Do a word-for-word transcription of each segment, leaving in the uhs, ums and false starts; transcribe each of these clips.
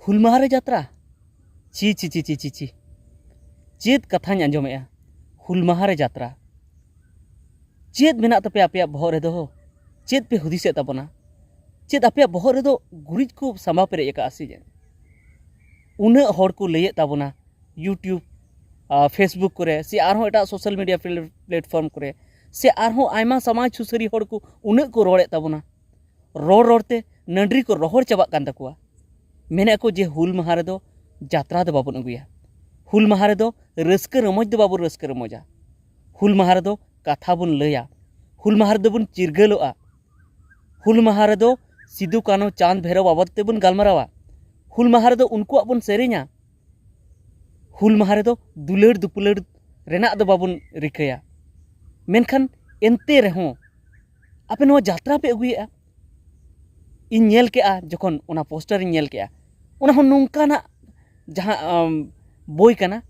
ᱦᱩᱞ ᱢᱟᱦᱟ ᱨᱮ ᱡᱟᱛᱨᱟ? ᱪᱤ ᱪᱤ ᱪᱤ ᱪᱤ ᱪᱤ ᱪᱤ ᱪᱮᱫ ᱠᱟᱛᱷᱟᱧ ᱟᱸᱡᱚᱢᱮᱜᱼᱟ? ᱦᱩᱞ ᱢᱟᱦᱟ ᱨᱮ ᱡᱟᱛᱨᱟ? ᱪᱮᱫ ᱢᱮᱱᱟᱜ ᱛᱟᱯᱮᱭᱟ ᱟᱯᱮᱭᱟᱜ ᱵᱚᱦᱚᱜ ᱨᱮᱫᱚ? ᱪᱮᱫ ᱯᱮ ᱦᱩᱫᱤᱥᱮᱫ ᱛᱟᱵᱚᱱᱟ? ᱪᱮᱫ ᱟᱯᱮᱭᱟᱜ ᱵᱚᱦᱚᱜ ᱨᱮᱫᱚ ᱜᱩᱨᱤᱡ ᱠᱚ ᱥᱟᱢᱵᱟᱣ ᱯᱮᱨᱮᱡ ᱟᱠᱟᱫᱼᱟ ᱥᱮ ᱪᱮᱫ? ᱩᱱᱟᱹᱜ ᱦᱚᱲ ᱠᱚ ᱞᱟᱹᱭᱮᱫ ᱛᱟᱵᱚᱱᱟ YouTube, ᱟᱨ Facebook ᱠᱚᱨᱮ ᱥᱮ ᱟᱨᱦᱚᱸ ᱮᱴᱟᱜ social media platform ᱠᱚᱨᱮ ᱥᱮ ᱟᱨᱦᱚᱸ ᱟᱭᱢᱟ ᱥᱚᱢᱟᱡᱽ ᱥᱩᱥᱟᱹᱨᱤ ᱦᱚᱲ ᱠᱚ ᱩᱱᱟᱹᱜ ᱠᱚ ᱨᱚᱲᱮᱫ ᱛᱟᱵᱚᱱᱟ, ᱨᱚᱲ ᱨᱚᱲᱛᱮ ᱱᱟᱹᱰᱨᱤ ᱠᱚ ᱨᱚᱦᱚᱲ ᱪᱟᱵᱟᱜ ᱠᱟᱱ ᱛᱟᱠᱚᱣᱟ᱾ ᱢᱮᱱᱮᱫ ᱠᱚ ᱡᱮ ᱦᱩᱞ ᱢᱟᱦᱟ ᱨᱮᱫᱚ ᱡᱟᱛᱨᱟ ᱫᱚ ᱵᱟᱵᱚᱱ ᱟᱹᱜᱩᱭᱟ, ᱦᱩᱞ ᱢᱟᱦᱟ ᱨᱮᱫᱚ ᱨᱟᱹᱥᱠᱟᱹ ᱨᱚᱢᱚᱡᱽ ᱫᱚ ᱵᱟᱵᱚᱱ ᱨᱟᱹᱥᱠᱟᱹ ᱨᱚᱢᱚᱡᱟ, ᱦᱩᱞ ᱢᱟᱦᱟ ᱨᱮᱫᱚ ᱠᱟᱛᱷᱟ ᱵᱚᱱ ᱞᱟᱹᱭᱟ, ᱦᱩᱞ ᱢᱟᱦᱟ ᱨᱮᱫᱚ ᱵᱚᱱ ᱪᱤᱨᱜᱟᱹᱞᱚᱜᱼᱟ, ᱦᱩᱞ ᱢᱟᱦᱟ ᱨᱮᱫᱚ ᱥᱤᱫᱩ ᱠᱟᱹᱱᱦᱩ ᱪᱟᱸᱫᱽ ᱵᱷᱮᱨᱚ ᱵᱟᱵᱚᱫ ᱛᱮᱵᱚᱱ ᱜᱟᱞᱢᱟᱨᱟᱣᱟ, ᱦᱩᱞ ᱢᱟᱦᱟ ᱨᱮᱫᱚ ᱩᱱᱠᱩᱣᱟᱜ ᱵᱚᱱ ᱥᱮᱨᱮᱧᱟ, ᱦᱩᱞ ᱢᱟᱦᱟ ᱨᱮᱫᱚ ᱫᱩᱞᱟᱹᱲ ᱫᱩᱯᱩᱞᱟᱹᱲ ᱨᱮᱱᱟᱜ ᱫᱚ ᱵᱟᱵᱚᱱ ᱨᱤᱠᱟᱹᱭᱟ᱾ ᱢᱮᱱᱠᱷᱟᱱ ᱮᱱᱛᱮ ᱨᱮᱦᱚᱸ ᱟᱯᱮ ᱱᱚᱣᱟ ᱡᱟᱛᱨᱟ ᱯᱮ ᱟᱹᱜᱩᱭᱮᱫᱼᱟ᱾ ᱤᱧ ᱧᱮᱞ ᱠᱮᱜᱼᱟ, ᱡᱚᱠᱷᱚᱱ ᱚᱱᱟ ᱯᱳᱥᱴᱟᱨ ᱤᱧ ᱧᱮᱞ ᱠᱮᱜᱼᱟ, ᱚᱱᱟ ᱦᱚᱸ ᱱᱚᱝᱠᱟᱱᱟᱜ ᱡᱟᱦᱟᱸ ᱟᱢ, ᱵᱳᱭ ᱠᱟᱱᱟ,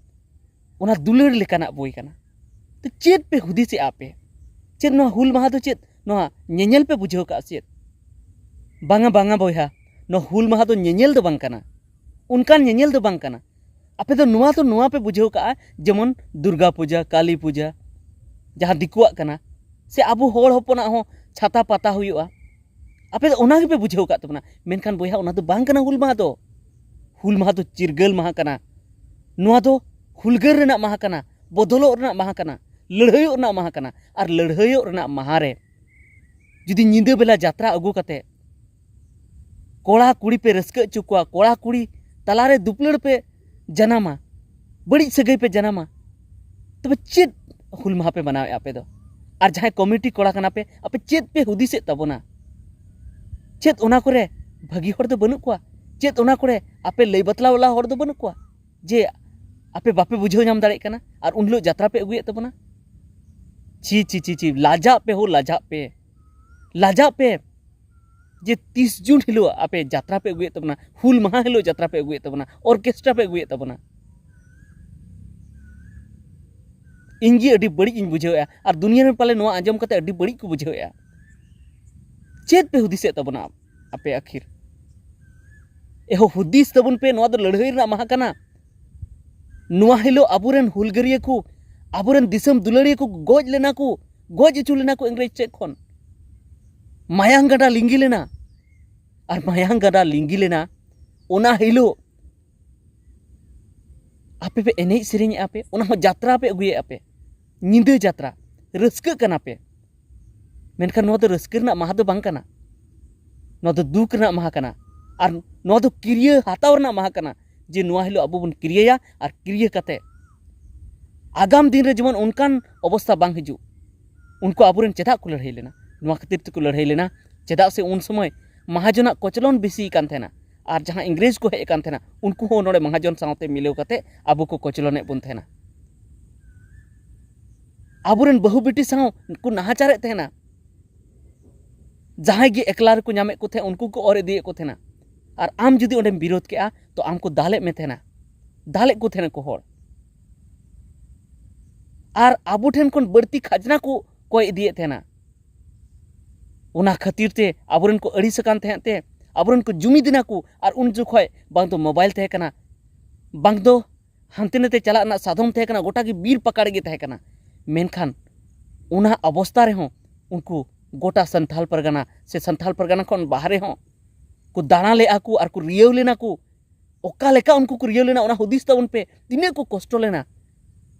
ᱚᱱᱟ ᱫᱩᱞᱟᱹᱲ ᱞᱮᱠᱟᱱᱟᱜ ᱵᱳᱭ ᱠᱟᱱᱟ᱾ ᱛᱚ ᱪᱮᱫ ᱯᱮ ᱦᱩᱫᱤᱥᱮᱜᱼᱟ ᱟᱯᱮ? ᱪᱮᱫ ᱱᱚᱣᱟ ᱦᱩᱞ ᱢᱟᱦᱟ ᱫᱚ ᱪᱮᱫ ᱱᱚᱣᱟ ᱧᱮᱧᱮᱞ ᱯᱮ ᱵᱩᱡᱷᱟᱹᱣ ᱠᱟᱜᱼᱟ ᱪᱮᱫ? ᱵᱟᱝᱟ, ᱵᱟᱝᱟ ᱵᱚᱭᱦᱟ, ᱱᱚᱣᱟ ᱦᱩᱞ ᱢᱟᱦᱟ ᱫᱚ ᱧᱮᱧᱮᱞ ᱫᱚ ᱵᱟᱝ ᱠᱟᱱᱟ, ᱚᱱᱠᱟᱱ ᱧᱮᱧᱮᱞ ᱫᱚ ᱵᱟᱝ ᱠᱟᱱᱟ᱾ ᱟᱯᱮ ᱫᱚ ᱱᱚᱣᱟ ᱫᱚ ᱱᱚᱣᱟ ᱯᱮ ᱵᱩᱡᱷᱟᱹᱣ ᱠᱟᱜᱼᱟ, ᱡᱮᱢᱚᱱ ᱫᱩᱨᱜᱟ ᱯᱩᱡᱟᱹ, ᱠᱟᱞᱤ ᱯᱩᱡᱟᱹ, ᱡᱟᱦᱟᱸ ᱫᱤᱠᱩᱣᱟᱜ ᱠᱟᱱᱟ, ᱥᱮ ᱟᱵᱚ ᱦᱚᱲ ᱦᱚᱯᱚᱱᱟᱜ ᱦᱚᱸ ᱪᱷᱟᱛᱟ ᱯᱟᱛᱟ ᱦᱩᱭᱩᱜᱼᱟ, ᱟᱯᱮ ᱫᱚ ᱚᱱᱟ ᱜᱮᱯᱮ ᱵᱩᱡᱷᱟᱹᱣ ᱠᱟᱜ ᱛᱟᱵᱚᱱᱟ᱾ ᱢᱮᱱᱠᱷᱟᱱ ᱵᱚᱭᱦᱟ, ᱚᱱᱟ ᱫᱚ ᱵᱟᱝ ᱠᱟᱱᱟ ᱦᱩᱞ ᱢᱟᱦᱟ ᱫᱚ᱾ ᱦᱩᱞ ᱢᱟᱦᱟ ᱫᱚ ᱪᱤᱨᱜᱟᱹᱞ ᱢᱟᱦᱟ ᱠᱟᱱᱟ᱾ ᱱᱚᱣᱟ ᱫᱚ ᱦᱩᱞᱜᱟᱹᱨ ᱨᱮᱱᱟᱜ ᱢᱟᱦᱟ ᱠᱟᱱᱟ, ᱵᱚᱫᱚᱞᱚᱜ ᱨᱮᱱᱟᱜ ᱢᱟᱦᱟ ᱠᱟᱱᱟ, ᱞᱟᱹᱲᱦᱟᱹᱭᱚᱜ ᱨᱮᱱᱟᱜ ᱢᱟᱦᱟ ᱠᱟᱱᱟ᱾ ᱟᱨ ᱞᱟᱹᱲᱦᱟᱹᱭᱚᱜ ᱨᱮᱱᱟᱜ ᱢᱟᱦᱟ ᱨᱮ ᱡᱩᱫᱤ ᱧᱤᱫᱟᱹ ᱵᱮᱞᱟ ᱡᱟᱛᱨᱟ ᱟᱹᱜᱩ ᱠᱟᱛᱮ ᱠᱚᱲᱟ ᱠᱩᱲᱤ ᱯᱮ ᱨᱟᱹᱥᱠᱟᱹ ᱦᱚᱪᱚ ᱠᱚᱣᱟ, ᱠᱚᱲᱟ ᱠᱩᱲᱤ ᱛᱟᱞᱟᱨᱮ ᱫᱩᱯᱞᱟᱹᱲ ᱯᱮ ᱡᱟᱱᱟᱢᱟ, ᱵᱟᱹᱲᱤᱡ ᱥᱟᱹᱜᱟᱹᱭ ᱯᱮ ᱡᱟᱱᱟᱢᱟ, ᱛᱚᱵᱮ ᱪᱮᱫ ᱦᱩᱞ ᱢᱟᱦᱟ ᱯᱮ ᱢᱟᱱᱟᱣᱮᱫᱼᱟ ᱟᱯᱮ ᱫᱚ? ᱟᱨ ᱡᱟᱦᱟᱸᱭ ᱠᱚᱢᱤᱴᱤ ᱠᱚᱲᱟ ᱠᱟᱱᱟ ᱯᱮ, ᱟᱯᱮ ᱪᱮᱫ ᱯᱮ ᱦᱩᱫᱤᱥᱮᱫ ᱛᱟᱵᱚᱱᱟ? ᱪᱮᱫ ᱚᱱᱟ ᱠᱚᱨᱮ ᱵᱷᱟᱹᱜᱤ ᱦᱚᱲ ᱫᱚ ᱵᱟᱹᱱᱩᱜ ᱠᱚᱣᱟ? ᱪᱮᱫ ᱚᱱᱟ ᱠᱚᱨᱮ ᱟᱯᱮ ᱞᱟᱹᱭ ᱵᱟᱛᱞᱟᱣ ᱵᱟᱞᱟ ᱦᱚᱲ ᱫᱚ ᱵᱟᱹᱱᱩᱜ ᱠᱚᱣᱟ ᱡᱮ ᱟᱯᱮ ᱵᱟᱯᱮ ᱵᱩᱡᱷᱟᱹᱣ ᱧᱟᱢ ᱫᱟᱲᱮᱭᱟᱜ ᱠᱟᱱᱟ ᱟᱨ ᱩᱱ ᱦᱤᱞᱳᱜ ᱡᱟᱛᱨᱟ ᱯᱮ ᱟᱹᱜᱩᱭᱮᱫ ᱛᱟᱵᱚᱱᱟ? ᱪᱷᱤ ᱪᱷᱤ ᱪᱷᱤ ᱪᱷᱤ, ᱞᱟᱡᱟᱜ ᱯᱮ ᱦᱳ, ᱞᱟᱡᱟᱜ ᱯᱮ, ᱞᱟᱡᱟᱜ ᱯᱮ᱾ ᱡᱮ ᱛᱤᱥ ᱡᱩᱱ ᱦᱤᱞᱳᱜ ᱟᱯᱮ ᱡᱟᱛᱨᱟ ᱯᱮ ᱟᱹᱜᱩᱭᱮᱫ ᱛᱟᱵᱚᱱᱟ, ᱦᱩᱞ ᱢᱟᱦᱟ ᱦᱤᱞᱳᱜ ᱡᱟᱛᱨᱟ ᱯᱮ ᱟᱹᱜᱩᱭᱮᱫ ᱛᱟᱵᱚᱱᱟ, ᱚᱨᱠᱮᱥᱴᱨᱟ ᱯᱮ ᱟᱹᱜᱩᱭᱮᱫ ᱛᱟᱵᱚᱱᱟ᱾ ᱤᱧ ᱜᱮ ᱟᱹᱰᱤ ᱵᱟᱹᱲᱤᱡ ᱤᱧ ᱵᱩᱡᱷᱟᱹᱣᱮᱫᱼᱟ, ᱟᱨ ᱫᱩᱱᱤᱭᱟᱹ ᱨᱮᱱ ᱯᱟᱞᱮ ᱱᱚᱣᱟ ᱟᱸᱡᱚᱢ ᱠᱟᱛᱮ ᱟᱹᱰᱤ ᱵᱟᱹᱲᱤᱡ ᱠᱚ ᱵᱩᱡᱷᱟᱹᱣᱮᱫᱼᱟ᱾ ᱪᱮᱫ ᱯᱮ ᱦᱩᱫᱤᱥᱮᱫ ᱛᱟᱵᱚᱱᱟ ᱟᱯᱮ ᱟᱹᱠᱷᱤᱨ? ᱮᱦᱚ ᱦᱩᱫᱤᱥ ᱛᱟᱵᱚᱱ ᱯᱮ, ᱱᱚᱣᱟ ᱫᱚ ᱞᱟᱹᱲᱦᱟᱹᱭ ᱨᱮᱱᱟᱜ ᱢᱟᱦᱟ ᱠᱟᱱᱟ᱾ ᱱᱚᱣᱟ ᱦᱤᱞᱳᱜ ᱟᱵᱚᱨᱮᱱ ᱦᱩᱞᱜᱟᱹᱨᱤᱭᱟᱹ ᱠᱚ, ᱟᱵᱚᱨᱮᱱ ᱫᱤᱥᱚᱢ ᱫᱩᱞᱟᱹᱲᱤᱭᱟᱹ ᱠᱚ ᱜᱚᱡ ᱞᱮᱱᱟ ᱠᱚ, ᱜᱚᱡ ᱦᱚᱪᱚ ᱞᱮᱱᱟ ᱠᱚ ᱤᱝᱨᱮᱡᱽ ᱴᱷᱮᱡ ᱠᱷᱚᱱ᱾ ᱢᱟᱭᱟᱝ ᱜᱟᱰᱟ ᱞᱤᱸᱜᱤ ᱞᱮᱱᱟ, ᱟᱨ ᱢᱟᱭᱟᱝ ᱜᱟᱰᱟ ᱞᱤᱸᱜᱤ ᱞᱮᱱᱟ ᱚᱱᱟ ᱦᱤᱞᱳᱜ ᱟᱯᱮ ᱯᱮ ᱮᱱᱮᱡ ᱥᱮᱨᱮᱧᱮᱜᱼᱟ ᱯᱮ, ᱚᱱᱟ ᱦᱚᱸ ᱡᱟᱛᱨᱟ ᱯᱮ ᱟᱹᱜᱩᱭᱮᱫᱼᱟ ᱯᱮ, ᱧᱤᱫᱟᱹ ᱡᱟᱛᱨᱟ, ᱨᱟᱹᱥᱠᱟᱹᱜ ᱠᱟᱱᱟ ᱯᱮ᱾ ᱢᱮᱱᱠᱷᱟᱱ ᱱᱚᱣᱟ ᱫᱚ ᱨᱟᱹᱥᱠᱟᱹ ᱨᱮᱱᱟᱜ ᱢᱟᱦᱟ ᱫᱚ ᱵᱟᱝ ᱠᱟᱱᱟ, ᱱᱚᱣᱟ ᱫᱚ ᱫᱩᱠ ᱨᱮᱱᱟᱜ ᱢᱟᱦᱟ ᱠᱟᱱᱟ᱾ ᱟᱨ ᱱᱚᱣᱟ ᱫᱚ ᱠᱤᱨᱭᱟᱹ ᱦᱟᱛᱟᱣ ᱨᱮᱱᱟᱜ ᱢᱟᱦᱟ ᱠᱟᱱᱟ, ᱡᱮ ᱱᱚᱣᱟ ᱦᱤᱞᱳᱜ ᱟᱵᱚ ᱵᱚᱱ ᱠᱤᱨᱭᱟᱹᱭᱟ, ᱟᱨ ᱠᱤᱨᱭᱟᱹ ᱠᱟᱛᱮ ᱟᱜᱟᱢ ᱫᱤᱱ ᱨᱮ ᱡᱮᱢᱚᱱ ᱚᱱᱠᱟᱱ ᱚᱵᱚᱥᱛᱷᱟ ᱵᱟᱝ ᱦᱤᱡᱩᱜ᱾ ᱩᱱᱠᱩ ᱟᱵᱚᱨᱮᱱ ᱪᱮᱫᱟᱜ ᱠᱚ ᱞᱟᱹᱲᱦᱟᱹᱭ ᱞᱮᱱᱟ? ᱱᱚᱣᱟ ᱠᱷᱟᱹᱛᱤᱨ ᱛᱮᱠᱚ ᱞᱟᱹᱲᱦᱟᱹᱭ ᱞᱮᱱᱟ, ᱪᱮᱫᱟᱜ ᱥᱮ ᱩᱱ ᱥᱚᱢᱚᱭ ᱢᱟᱦᱟᱡᱚᱱᱟᱜ ᱠᱚᱪᱞᱚᱱ ᱵᱮᱥᱤ ᱠᱟᱱ ᱛᱟᱦᱮᱱᱟ, ᱟᱨ ᱡᱟᱦᱟᱸ ᱤᱝᱨᱮᱡᱽ ᱠᱚ ᱦᱮᱡ ᱟᱠᱟᱱ ᱛᱟᱦᱮᱱᱟ, ᱩᱱᱠᱩ ᱦᱚᱸ ᱱᱚᱰᱮ ᱢᱟᱦᱟᱡᱚᱱ ᱥᱟᱶᱛᱮ ᱢᱤᱞᱟᱹᱣ ᱠᱟᱛᱮ ᱟᱵᱚ ᱠᱚ ᱠᱚᱪᱞᱚᱱᱮᱫ ᱵᱚᱱ ᱛᱟᱦᱮᱱᱟ᱾ ᱟᱵᱚᱨᱮᱱ ᱵᱟᱹᱦᱩ ᱵᱤᱴᱤ ᱥᱟᱶ ᱠᱚ ᱱᱟᱦᱟᱪᱟᱨᱮᱫ ᱛᱟᱦᱮᱱᱟ᱾ ᱡᱟᱦᱟᱸᱭ ᱜᱮ ᱮᱠᱞᱟ ᱨᱮᱠᱚ ᱧᱟᱢᱮᱫ ᱠᱚ ᱛᱟᱦᱮᱸᱫ, ᱩᱱᱠᱩ ᱠᱚ ᱚᱨ ᱤᱫᱤᱭᱮᱫ ᱠᱚ ᱛᱟᱦᱮᱱᱟ᱾ ᱟᱨ ᱟᱢ ᱡᱩᱫᱤ ᱚᱸᱰᱮᱢ ᱵᱤᱨᱳᱫ ᱠᱮᱜᱼᱟ, ᱛᱚ ᱟᱢ ᱠᱚ ᱫᱟᱞᱮᱫ ᱢᱮ ᱛᱟᱦᱮᱱᱟ, ᱫᱟᱞᱮᱫ ᱠᱚ ᱛᱟᱦᱮᱱᱟ ᱠᱚ ᱦᱚᱲ᱾ ᱟᱨ ᱟᱵᱚ ᱴᱷᱮᱱ ᱠᱷᱚᱱ ᱵᱟᱹᱲᱛᱤ ᱠᱷᱟᱡᱽᱱᱟ ᱠᱚ ᱠᱚᱭ ᱤᱫᱤᱭᱮᱫ ᱛᱟᱦᱮᱱᱟ᱾ ᱚᱱᱟ ᱠᱷᱟᱹᱛᱤᱨ ᱛᱮ ᱟᱵᱚᱨᱮᱱ ᱠᱚ ᱟᱹᱲᱤᱥ ᱟᱠᱟᱱ ᱛᱟᱦᱮᱸᱫ ᱛᱮ, ᱟᱵᱚᱨᱮᱱ ᱠᱚ ᱡᱩᱢᱤᱫ ᱮᱱᱟ ᱠᱚ᱾ ᱟᱨ ᱩᱱ ᱡᱚᱠᱷᱚᱡ ᱵᱟᱝ ᱫᱚ ᱢᱳᱵᱟᱭᱤᱞ ᱛᱟᱦᱮᱸ ᱠᱟᱱᱟ, ᱵᱟᱝ ᱫᱚ ᱦᱟᱱᱛᱮ ᱱᱟᱛᱮ ᱪᱟᱞᱟᱜ ᱨᱮᱱᱟᱜ ᱥᱟᱫᱷᱚᱱ ᱛᱟᱦᱮᱸ ᱠᱟᱱᱟ, ᱜᱚᱴᱟ ᱜᱮ ᱵᱤᱨ ᱯᱟᱠᱟᱲ ᱜᱮ ᱛᱟᱦᱮᱸ ᱠᱟᱱᱟ᱾ ᱢᱮᱱᱠᱷᱟᱱ ᱚᱱᱟ ᱚᱵᱚᱥᱛᱟ ᱨᱮᱦᱚᱸ ᱩᱱᱠᱩ ᱜᱚᱴᱟ ᱥᱟᱱᱛᱷᱟᱞ ᱯᱟᱨᱜᱟᱱᱟ ᱥᱮ ᱥᱟᱱᱛᱷᱟᱞ ᱯᱟᱨᱜᱟᱱᱟ ᱠᱷᱚᱱ ᱵᱟᱦᱨᱮ ᱦᱚᱸ ᱠᱚ ᱫᱟᱬᱟ ᱞᱮᱜᱼᱟ ᱠᱚ ᱟᱨ ᱠᱚ ᱨᱤᱭᱟᱹᱣ ᱞᱮᱱᱟ ᱠᱚ᱾ ᱚᱠᱟ ᱞᱮᱠᱟ ᱩᱱᱠᱩ ᱠᱚ ᱨᱤᱭᱟᱹᱣ ᱞᱮᱱᱟ, ᱚᱱᱟ ᱦᱩᱫᱤᱥ ᱛᱟᱵᱚᱱ ᱯᱮ, ᱛᱤᱱᱟᱹᱜ ᱠᱚ ᱠᱚᱥᱴᱚ ᱞᱮᱱᱟ᱾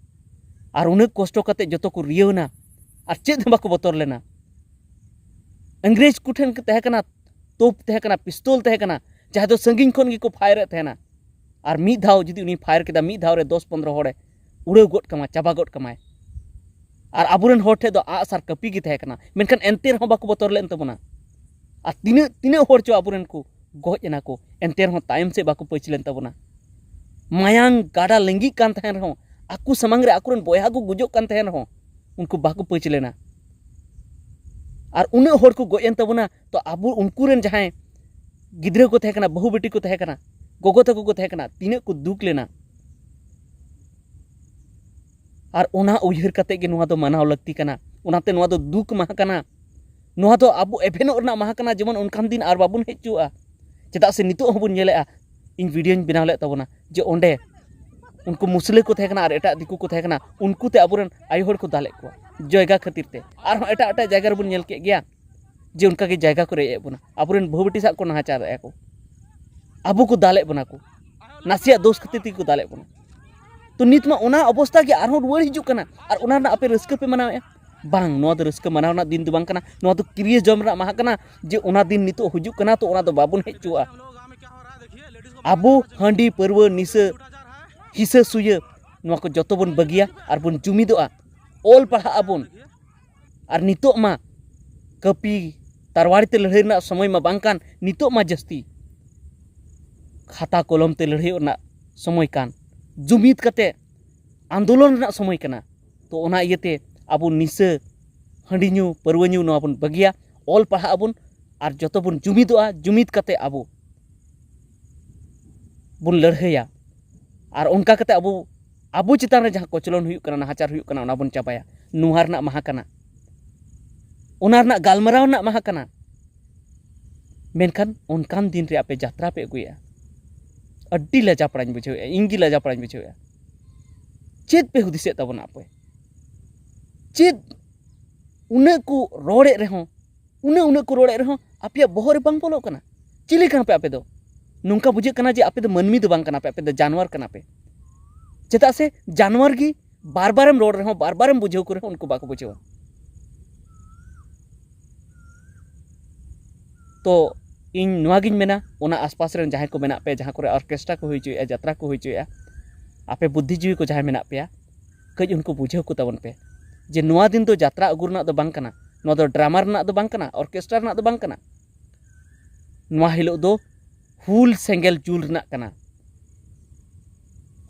ᱟᱨ ᱩᱱᱟᱹᱜ ᱠᱚᱥᱴᱚ ᱠᱟᱛᱮ ᱡᱚᱛᱚ ᱠᱚ ᱨᱤᱭᱟᱹᱣ ᱮᱱᱟ, ᱟᱨ ᱪᱮᱫ ᱦᱚᱸ ᱵᱟᱠᱚ ᱵᱚᱛᱚᱨ ᱞᱮᱱᱟ᱾ ᱤᱝᱨᱮᱡᱽ ᱠᱚᱴᱷᱮᱱ ᱛᱟᱦᱮᱸ ᱠᱟᱱᱟ, ᱛᱳᱯ ᱛᱟᱦᱮᱸ ᱠᱟᱱᱟ, ᱯᱤᱥᱛᱚᱞ ᱛᱟᱦᱮᱸ ᱠᱟᱱᱟ, ᱡᱟᱦᱟᱸ ᱫᱚ ᱥᱟᱺᱜᱤᱧ ᱠᱷᱚᱱ ᱜᱮᱠᱚ ᱯᱷᱟᱭᱟᱨᱮᱫ ᱛᱟᱦᱮᱱᱟ᱾ ᱟᱨ ᱢᱤᱫ ᱫᱷᱟᱣ ᱡᱩᱫᱤ ᱩᱱᱤ ᱯᱷᱟᱭᱟᱨ ᱠᱮᱫᱟ, ᱢᱤᱫ ᱫᱷᱟᱣ ᱨᱮ ᱫᱚᱥ ᱯᱚᱱᱨᱚ ᱦᱚᱲᱮ ᱩᱲᱟᱹᱣ ᱜᱚᱫ ᱠᱟᱢᱟ, ᱪᱟᱵᱟ ᱜᱚᱫ ᱠᱟᱢᱟᱭ᱾ ᱟᱨ ᱟᱵᱚᱨᱮᱱ ᱦᱚᱲ ᱴᱷᱮᱱ ᱫᱚ ᱟᱜᱼᱥᱟᱨ ᱠᱟᱹᱯᱤ ᱜᱮ ᱛᱟᱦᱮᱸ ᱠᱟᱱᱟ, ᱢᱮᱱᱠᱷᱟᱱ ᱮᱱᱛᱮ ᱨᱮᱦᱚᱸ ᱵᱟᱠᱚ ᱵᱚᱛᱚᱨ ᱞᱮᱱ ᱛᱟᱵᱚᱱᱟ᱾ ᱟᱨ ᱛᱤᱱᱟᱹᱜ ᱛᱤᱱᱟᱹᱜ ᱦᱚᱲ ᱪᱚ ᱟᱵᱚᱨᱮᱱ ᱠᱚ ᱜᱚᱡ ᱮᱱᱟ ᱠᱚ, ᱮᱱᱛᱮ ᱨᱮᱦᱚᱸ ᱛᱟᱭᱚᱢ ᱥᱮᱫ ᱵᱟᱠᱚ ᱯᱟᱹᱪ ᱞᱮᱱ ᱛᱟᱵᱚᱱᱟ᱾ ᱢᱟᱭᱟᱝ ᱜᱟᱰᱟ ᱞᱤᱸᱜᱤᱜ ᱠᱟᱱ ᱛᱟᱦᱮᱱ ᱨᱮᱦᱚᱸ, ᱟᱠᱚ ᱥᱟᱢᱟᱝ ᱨᱮ ᱟᱠᱚᱨᱮᱱ ᱵᱚᱭᱦᱟ ᱠᱚ ᱜᱩᱡᱩᱜ ᱠᱟᱱ ᱛᱟᱦᱮᱱ ᱨᱮᱦᱚᱸ, ᱩᱱᱠᱩ ᱵᱟᱠᱚ ᱯᱟᱹᱪ ᱞᱮᱱᱟ᱾ ᱟᱨ ᱩᱱᱟᱹᱜ ᱦᱚᱲ ᱠᱚ ᱜᱚᱡ ᱮᱱ ᱛᱟᱵᱚᱱᱟ, ᱛᱚ ᱟᱵᱚ ᱩᱱᱠᱩ ᱨᱮᱱ ᱡᱟᱦᱟᱸᱭ ᱜᱤᱫᱽᱨᱟᱹ ᱠᱚ ᱛᱟᱦᱮᱸ ᱠᱟᱱᱟ, ᱵᱟᱹᱦᱩ ᱵᱤᱴᱤ ᱠᱚ ᱛᱟᱦᱮᱸ ᱠᱟᱱᱟ, ᱜᱚᱜᱚ ᱛᱟᱠᱚ ᱠᱚ ᱛᱟᱦᱮᱸ ᱠᱟᱱᱟ, ᱛᱤᱱᱟᱹᱜ ᱠᱚ ᱫᱩᱠ ᱞᱮᱱᱟ᱾ ᱟᱨ ᱚᱱᱟ ᱩᱭᱦᱟᱹᱨ ᱠᱟᱛᱮ ᱜᱮ ᱱᱚᱣᱟ ᱫᱚ ᱢᱟᱱᱟᱣ ᱞᱟᱹᱠᱛᱤ ᱠᱟᱱᱟ᱾ ᱚᱱᱟᱛᱮ ᱱᱚᱣᱟ ᱫᱚ ᱫᱩᱠ ᱢᱟᱦᱟ ᱠᱟᱱᱟ, ᱱᱚᱣᱟ ᱫᱚ ᱟᱵᱚ ᱮᱵᱷᱮᱱᱚᱜ ᱨᱮᱱᱟᱜ ᱢᱟᱦᱟ ᱠᱟᱱᱟ, ᱡᱮᱢᱚᱱ ᱚᱱᱠᱟᱱ ᱫᱤᱱ ᱟᱨ ᱵᱟᱵᱚᱱ ᱦᱮᱡ ᱦᱚᱪᱚᱣᱟᱜᱼᱟ᱾ ᱪᱮᱫᱟᱜ ᱥᱮ ᱱᱤᱛᱚᱜ ᱦᱚᱸᱵᱚᱱ ᱧᱮᱞᱮᱫᱼᱟ, ᱤᱧ ᱵᱷᱤᱰᱤᱭᱳᱧ ᱵᱮᱱᱟᱣ ᱞᱮᱫ ᱛᱟᱵᱚᱱᱟ ᱡᱮ ᱚᱸᱰᱮ ᱩᱱᱠᱩ ᱢᱩᱥᱞᱟᱹ ᱠᱚ ᱛᱟᱦᱮᱸ ᱠᱟᱱᱟ ᱟᱨ ᱮᱴᱟᱜ ᱫᱤᱠᱩ ᱠᱚ ᱛᱟᱦᱮᱸ ᱠᱟᱱᱟ, ᱩᱱᱠᱩ ᱛᱮ ᱟᱵᱚᱨᱮᱱ ᱟᱭᱳ ᱦᱚᱲ ᱠᱚ ᱫᱟᱞᱮᱫ ᱠᱚᱣᱟ ᱡᱟᱭᱜᱟ ᱠᱷᱟᱹᱛᱤᱨ ᱛᱮ᱾ ᱟᱨᱦᱚᱸ ᱮᱴᱟᱜ ᱮᱴᱟᱜ ᱡᱟᱭᱜᱟ ᱨᱮᱵᱚᱱ ᱧᱮᱞ ᱠᱮᱫ ᱜᱮᱭᱟ ᱡᱮ ᱚᱱᱠᱟᱜᱮ ᱡᱟᱭᱜᱟ ᱠᱚ ᱨᱮᱡ ᱮᱫ ᱵᱚᱱᱟ, ᱟᱵᱚᱨᱮᱱ ᱵᱟᱹᱦᱩ ᱵᱤᱴᱤ ᱥᱟᱶ ᱠᱚ ᱱᱟᱦᱟᱪᱟᱨᱮᱫᱼᱟ ᱠᱚ, ᱟᱵᱚ ᱠᱚ ᱫᱟᱞᱮᱫ ᱵᱚᱱᱟ ᱠᱚ, ᱱᱟᱥᱮᱭᱟᱜ ᱫᱳᱥ ᱠᱷᱟᱹᱛᱤᱨ ᱛᱮᱜᱮ ᱠᱚ ᱫᱟᱞᱮᱫ ᱵᱚᱱᱟ᱾ ᱛᱚ ᱱᱤᱛ ᱢᱟ ᱚᱱᱟ ᱚᱵᱚᱥᱛᱟ ᱜᱮ ᱟᱨᱦᱚᱸ ᱨᱩᱣᱟᱹᱲ ᱦᱤᱡᱩᱜ ᱠᱟᱱᱟ, ᱟᱨ ᱚᱱᱟ ᱨᱮᱱᱟᱜ ᱟᱯᱮ ᱨᱟᱹᱥᱠᱟᱹ ᱯᱮ ᱢᱟᱱᱟᱣᱮᱫᱼᱟ᱾ ᱵᱟᱝ, ᱱᱚᱣᱟ ᱫᱚ ᱨᱟᱹᱥᱠᱟᱹ ᱢᱟᱱᱟᱣ ᱨᱮᱱᱟᱜ ᱫᱤᱱ ᱫᱚ ᱵᱟᱝ ᱠᱟᱱᱟ, ᱱᱚᱣᱟ ᱫᱚ ᱠᱤᱨᱭᱟᱹ ᱡᱚᱢ ᱨᱮᱱᱟᱜ ᱢᱟᱦᱟ ᱠᱟᱱᱟ᱾ ᱡᱮ ᱚᱱᱟ ᱫᱤᱱ ᱱᱤᱛᱚᱜ ᱦᱤᱡᱩᱜ ᱠᱟᱱᱟ, ᱛᱚ ᱚᱱᱟ ᱫᱚ ᱵᱟᱵᱚᱱ ᱦᱮᱡ ᱦᱚᱪᱚᱣᱟᱜᱼᱟ᱾ ᱟᱵᱚ ᱦᱟᱺᱰᱤ ᱯᱟᱹᱨᱣᱟᱹ ᱱᱤᱥᱟᱹ ᱦᱤᱥᱟᱹ ᱥᱩᱭᱟᱹ ᱱᱚᱣᱟ ᱠᱚ ᱡᱚᱛᱚ ᱵᱚᱱ ᱵᱟᱹᱜᱤᱭᱟ ᱟᱨ ᱵᱚᱱ ᱡᱩᱢᱤᱫᱚᱜᱼᱟ, ᱚᱞ ᱯᱟᱲᱦᱟᱜ ᱟᱵᱚᱱ᱾ ᱟᱨ ᱱᱤᱛᱚᱜ ᱢᱟ ᱠᱟᱹᱯᱤ ᱛᱟᱨᱣᱟᱲᱤ ᱛᱮ ᱞᱟᱹᱲᱦᱟᱹᱭ ᱨᱮᱱᱟᱜ ᱥᱚᱢᱚᱭ ᱢᱟ ᱵᱟᱝ ᱠᱟᱱ, ᱱᱤᱛᱚᱜ ᱢᱟ ᱡᱟᱹᱥᱛᱤ ᱠᱷᱟᱛᱟ ᱠᱚᱞᱚᱢ ᱛᱮ ᱞᱟᱹᱲᱦᱟᱹᱭ ᱨᱮᱱᱟᱜ ᱥᱚᱢᱚᱭ ᱠᱟᱱ, ᱡᱩᱢᱤᱫ ᱠᱟᱛᱮ ᱟᱱᱫᱳᱞᱚᱱ ᱨᱮᱱᱟᱜ ᱥᱚᱢᱚᱭ ᱠᱟᱱᱟ᱾ ᱛᱚ ᱚᱱᱟ ᱤᱭᱟᱹᱛᱮ ᱟᱵᱚ ᱱᱤᱥᱟᱹ, ᱦᱟᱺᱰᱤ ᱧᱩ, ᱯᱟᱹᱨᱣᱟᱹ ᱧᱩ, ᱱᱚᱣᱟ ᱵᱚᱱ ᱵᱟᱹᱜᱤᱭᱟ, ᱚᱞ ᱯᱟᱲᱦᱟᱜ ᱟᱵᱚᱱ ᱟᱨ ᱡᱚᱛᱚ ᱵᱚᱱ ᱡᱩᱢᱤᱫᱚᱜᱼᱟ᱾ ᱡᱩᱢᱤᱫ ᱠᱟᱛᱮ ᱟᱵᱚ ᱵᱚᱱ ᱞᱟᱹᱲᱦᱟᱹᱭᱟ᱾ ᱟᱨ ᱚᱱᱠᱟ ᱠᱟᱛᱮ ᱟᱵᱚ, ᱟᱵᱚ ᱪᱮᱛᱟᱱ ᱨᱮ ᱡᱟᱦᱟᱸ ᱠᱚᱪᱞᱚᱱ ᱦᱩᱭᱩᱜ ᱠᱟᱱᱟ, ᱱᱟᱦᱟᱪᱟᱨ ᱦᱩᱭᱩᱜ ᱠᱟᱱᱟ, ᱚᱱᱟ ᱵᱚᱱ ᱪᱟᱵᱟᱭᱟ᱾ ᱱᱚᱣᱟ ᱨᱮᱱᱟᱜ ᱢᱟᱦᱟ ᱠᱟᱱᱟ, ᱚᱱᱟ ᱨᱮᱱᱟᱜ ᱜᱟᱞᱢᱟᱨᱟᱣ ᱨᱮᱱᱟᱜ ᱢᱟᱦᱟ ᱠᱟᱱᱟ᱾ ᱢᱮᱱᱠᱷᱟᱱ ᱚᱱᱠᱟᱱ ᱫᱤᱱ ᱨᱮ ᱟᱯᱮ ᱡᱟᱛᱨᱟ ᱯᱮ ᱟᱹᱜᱩᱭᱮᱫᱼᱟ, ᱟᱹᱰᱤ ᱞᱟᱡᱟᱯᱟᱲᱟᱧ ᱵᱩᱡᱷᱟᱹᱣᱮᱫᱼᱟ, ᱤᱧ ᱜᱮ ᱞᱟᱡᱟᱯᱟᱲᱟᱧ ᱵᱩᱡᱷᱟᱹᱣᱮᱫᱼᱟ᱾ ᱪᱮᱫ ᱯᱮ ᱦᱩᱫᱤᱥᱮᱫ ᱛᱟᱵᱚᱱᱟ ᱟᱯᱮ? ᱪᱮᱫ ᱩᱱᱟᱹᱜ ᱠᱚ ᱨᱚᱲᱮᱫ ᱨᱮᱦᱚᱸ, ᱩᱱᱟᱹᱜ ᱩᱱᱟᱹᱜ ᱠᱚ ᱨᱚᱲᱮᱫ ᱨᱮᱦᱚᱸ ᱟᱯᱮᱭᱟᱜ ᱵᱚᱦᱚᱜ ᱨᱮ ᱵᱟᱝ ᱵᱚᱞᱚᱜ ᱠᱟᱱᱟ? ᱪᱤᱞᱤ ᱠᱟᱱᱟ ᱯᱮ ᱟᱯᱮ ᱫᱚ? ᱱᱚᱝᱠᱟ ᱵᱩᱡᱷᱟᱹᱜ ᱠᱟᱱᱟ ᱡᱮ ᱟᱯᱮ ᱫᱚ ᱢᱟᱹᱱᱢᱤ ᱫᱚ ᱵᱟᱝ ᱠᱟᱱᱟ ᱯᱮ, ᱟᱯᱮ ᱫᱚ ᱡᱟᱱᱣᱟᱨ ᱠᱟᱱᱟ ᱯᱮ᱾ ᱪᱮᱫᱟᱜ ᱥᱮ ᱡᱟᱱᱣᱟᱨ ᱜᱮ ᱵᱟᱨ ᱵᱟᱨᱮᱢ ᱨᱚᱲ ᱨᱮᱦᱚᱸ, ᱵᱟᱨ ᱵᱟᱨᱮᱢ ᱵᱩᱡᱷᱟᱹᱣ ᱠᱚ ᱨᱮᱦᱚᱸ ᱩᱱᱠᱩ ᱵᱟᱠᱚ ᱵᱩᱡᱷᱟᱹᱣᱟ᱾ ᱛᱚ ᱤᱧ ᱱᱚᱣᱟᱜᱤᱧ ᱢᱮᱱᱟ, ᱚᱱᱟ ᱟᱥᱯᱟᱥ ᱨᱮᱱ ᱡᱟᱦᱟᱸᱭ ᱠᱚ ᱢᱮᱱᱟᱜ ᱯᱮ, ᱡᱟᱦᱟᱸ ᱠᱚᱨᱮ ᱚᱨᱠᱮᱥᱴᱨᱟ ᱠᱚ ᱦᱩᱭ ᱦᱚᱪᱚᱭᱮᱫᱼᱟ, ᱡᱟᱛᱨᱟ ᱠᱚ ᱦᱩᱭ ᱦᱚᱪᱚᱭᱮᱫᱼᱟ, ᱟᱯᱮ ᱵᱩᱫᱽᱫᱷᱤᱡᱤᱵᱤ ᱠᱚ ᱡᱟᱦᱟᱸᱭ ᱢᱮᱱᱟᱜ ᱯᱮᱭᱟ, ᱠᱟᱹᱡ ᱩᱱᱠᱩ ᱵᱩᱡᱷᱟᱹᱣ ᱠᱚ ᱛᱟᱵᱚᱱ ᱯᱮ ᱡᱮ ᱱᱚᱣᱟ ᱫᱤᱱ ᱫᱚ ᱡᱟᱛᱨᱟ ᱟᱹᱜᱩ ᱨᱮᱱᱟᱜ ᱫᱚ ᱵᱟᱝ ᱠᱟᱱᱟ, ᱱᱚᱣᱟ ᱫᱚ ᱰᱨᱟᱢᱟ ᱨᱮᱱᱟᱜ ᱫᱚ ᱵᱟᱝ ᱠᱟᱱᱟ, ᱚᱨᱠᱮᱥᱴᱨᱟ ᱨᱮᱱᱟᱜ ᱫᱚ ᱵᱟᱝ ᱠᱟᱱᱟ᱾ ᱱᱚᱣᱟ ᱦᱤᱞᱳᱜ ᱫᱚ ᱦᱩᱞ ᱥᱮᱸᱜᱮᱞ ᱡᱩᱞ ᱨᱮᱱᱟᱜ ᱠᱟᱱᱟ,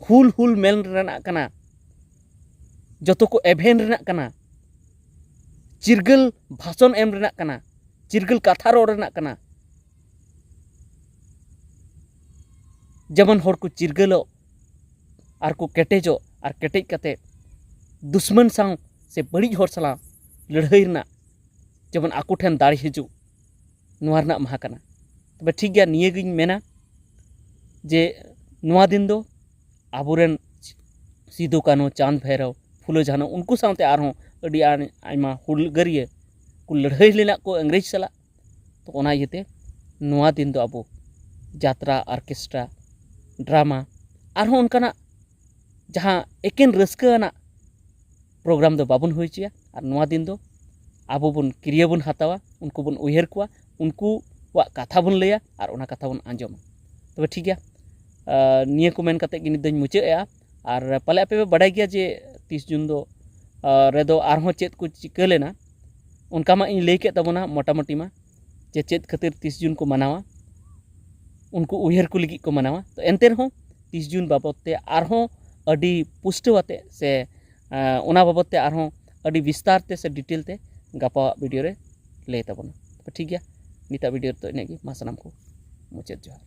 ᱦᱩᱞ ᱦᱩᱞ ᱢᱮᱱ ᱨᱮᱱᱟᱜ ᱠᱟᱱᱟ, ᱡᱚᱛᱚ ᱠᱚ ᱮᱵᱷᱮᱱ ᱨᱮᱱᱟᱜ ᱠᱟᱱᱟ, ᱪᱤᱨᱜᱟᱹᱞ ᱵᱷᱟᱥᱚᱱ ᱮᱢ ᱨᱮᱱᱟᱜ ᱠᱟᱱᱟ, ᱪᱤᱨᱜᱟᱹᱞ ᱠᱟᱛᱷᱟ ᱨᱚᱲ ᱨᱮᱱᱟᱜ ᱠᱟᱱᱟ᱾ ᱡᱮᱢᱚᱱ ᱦᱚᱲ ᱠᱚ ᱪᱤᱨᱜᱟᱹᱞᱚᱜ ᱟᱨ ᱠᱚ ᱠᱮᱴᱮᱡᱚᱜ, ᱟᱨ ᱠᱮᱴᱮᱡ ᱠᱟᱛᱮ ᱫᱩᱥᱢᱟᱱ ᱥᱟᱶ ᱥᱮ ᱵᱟᱹᱲᱤᱡ ᱦᱚᱲ ᱥᱟᱞᱟᱜ ᱞᱟᱹᱲᱦᱟᱹᱭ ᱨᱮᱱᱟᱜ ᱡᱮᱢᱚᱱ ᱟᱠᱚ ᱴᱷᱮᱱ ᱫᱟᱲᱮ ᱦᱤᱡᱩᱜ, ᱱᱚᱣᱟ ᱨᱮᱱᱟᱜ ᱢᱟᱦᱟ ᱠᱟᱱᱟ᱾ ᱛᱚᱵᱮ ᱴᱷᱤᱠ ᱜᱮᱭᱟ, ᱱᱤᱭᱟᱹᱜᱤᱧ ᱢᱮᱱᱟ ᱡᱮ ᱱᱚᱣᱟ ᱫᱤᱱ ᱫᱚ ᱟᱵᱚᱨᱮᱱ ᱥᱤᱫᱩ ᱠᱟᱹᱱᱦᱩ, ᱪᱟᱸᱫᱽ ᱵᱷᱟᱭᱨᱚ, ᱯᱷᱩᱞᱳ ᱡᱷᱟᱱᱚ, ᱩᱱᱠᱩ ᱥᱟᱶᱛᱮ ᱟᱨᱦᱚᱸ ᱟᱹᱰᱤ ᱟᱭ- ᱟᱭᱢᱟ ᱦᱩᱞᱜᱟᱹᱨᱤᱭᱟᱹ ᱠᱚ ᱞᱟᱹᱲᱦᱟᱹᱭ ᱞᱮᱱᱟ ᱠᱚ ᱤᱝᱨᱮᱡᱽ ᱥᱟᱞᱟᱜ᱾ ᱛᱚ ᱚᱱᱟ ᱤᱭᱟᱹᱛᱮ ᱱᱚᱣᱟ ᱫᱤᱱ ᱫᱚ ᱟᱵᱚ ᱡᱟᱛᱨᱟ, ᱚᱨᱠᱮᱥᱴᱨᱟ, ᱰᱨᱟᱢᱟ, ᱟᱨᱦᱚᱸ ᱚᱱᱠᱟᱱᱟᱜ ᱡᱟᱦᱟᱸ ᱮᱠᱮᱱ ᱨᱟᱹᱥᱠᱟᱹ ᱟᱱᱟᱜ ᱯᱨᱳᱜᱨᱟᱢ ᱫᱚ ᱵᱟᱵᱚᱱ ᱦᱩᱭ ᱦᱚᱪᱚᱭᱟ᱾ ᱟᱨ ᱱᱚᱣᱟ ᱫᱤᱱ ᱫᱚ ᱟᱵᱚ ᱵᱚᱱ ᱠᱤᱨᱭᱟᱹ ᱵᱚᱱ ᱦᱟᱛᱟᱣᱟ, ᱩᱱᱠᱩ ᱵᱚᱱ ᱩᱭᱦᱟᱹᱨ ᱠᱚᱣᱟ, ᱩᱱᱠᱩᱣᱟᱜ ᱠᱟᱛᱷᱟ ᱵᱚᱱ ᱞᱟᱹᱭᱟ ᱟᱨ ᱚᱱᱟ ᱠᱟᱛᱷᱟ ᱵᱚᱱ ᱟᱸᱡᱚᱢᱟ᱾ ᱛᱚᱵᱮ ᱴᱷᱤᱠ ᱜᱮᱭᱟ, ᱟᱨ ᱱᱤᱭᱟᱹ ᱠᱚ ᱢᱮᱱ ᱠᱟᱛᱮ ᱜᱮ ᱱᱤᱛ ᱫᱚᱧ ᱢᱩᱪᱟᱹᱫ ᱮᱜᱼᱟ᱾ ᱟᱨ ᱯᱟᱞᱮ ᱟᱯᱮ ᱯᱮ ᱵᱟᱰᱟᱭ ᱜᱮᱭᱟ ᱡᱮ ᱛᱤᱥ ᱡᱩᱱ ᱫᱚ, ᱟᱨ ᱨᱮᱫᱚ ᱟᱨᱦᱚᱸ ᱪᱮᱫ ᱠᱚ ᱪᱤᱠᱟᱹ ᱞᱮᱱᱟ, ᱚᱱᱠᱟ ᱢᱟ ᱤᱧ ᱞᱟᱹᱭ ᱠᱮᱫ ᱛᱟᱵᱚᱱᱟ ᱢᱚᱴᱟᱢᱩᱴᱤ ᱢᱟ, ᱡᱮ ᱪᱮᱫ ᱠᱷᱟᱹᱛᱤᱨ ᱛᱤᱥ ᱡᱩᱱ ᱠᱚ ᱢᱟᱱᱟᱣᱟ, ᱩᱱᱠᱩ ᱩᱭᱦᱟᱹᱨ ᱠᱚ ᱞᱟᱹᱜᱤᱫ ᱠᱚ ᱢᱟᱱᱟᱣᱟ᱾ ᱛᱚ ᱮᱱᱛᱮ ᱨᱮᱦᱚᱸ ᱛᱤᱥ ᱡᱩᱱ ᱵᱟᱵᱚᱫ ᱛᱮ ᱟᱨᱦᱚᱸ ᱟᱹᱰᱤ ᱯᱩᱥᱴᱟᱹᱣ ᱟᱛᱮ ᱥᱮ, ᱟᱸ, ᱚᱱᱟ ᱵᱟᱵᱚᱫ ᱛᱮ ᱟᱨᱦᱚᱸ ᱟᱹᱰᱤ ᱵᱤᱥᱛᱟᱨ ᱛᱮ ᱥᱮ ᱰᱤᱴᱮᱞ ᱛᱮ ᱜᱟᱯᱟᱣᱟᱜ ᱵᱷᱤᱰᱤᱭᱳ ᱨᱮ ᱞᱟᱹᱭ ᱛᱟᱵᱚᱱᱟ᱾ ᱛᱚ ᱴᱷᱤᱠ ᱜᱮᱭᱟ, ᱱᱤᱛᱟᱜ ᱵᱷᱤᱰᱤᱭᱳ ᱨᱮᱫᱚ ᱤᱱᱟᱹᱜ ᱜᱮ᱾ ᱢᱟ ᱥᱟᱱᱟᱢ ᱠᱚ ᱢᱩᱪᱟᱹᱫ ᱡᱚᱦᱟᱨ᱾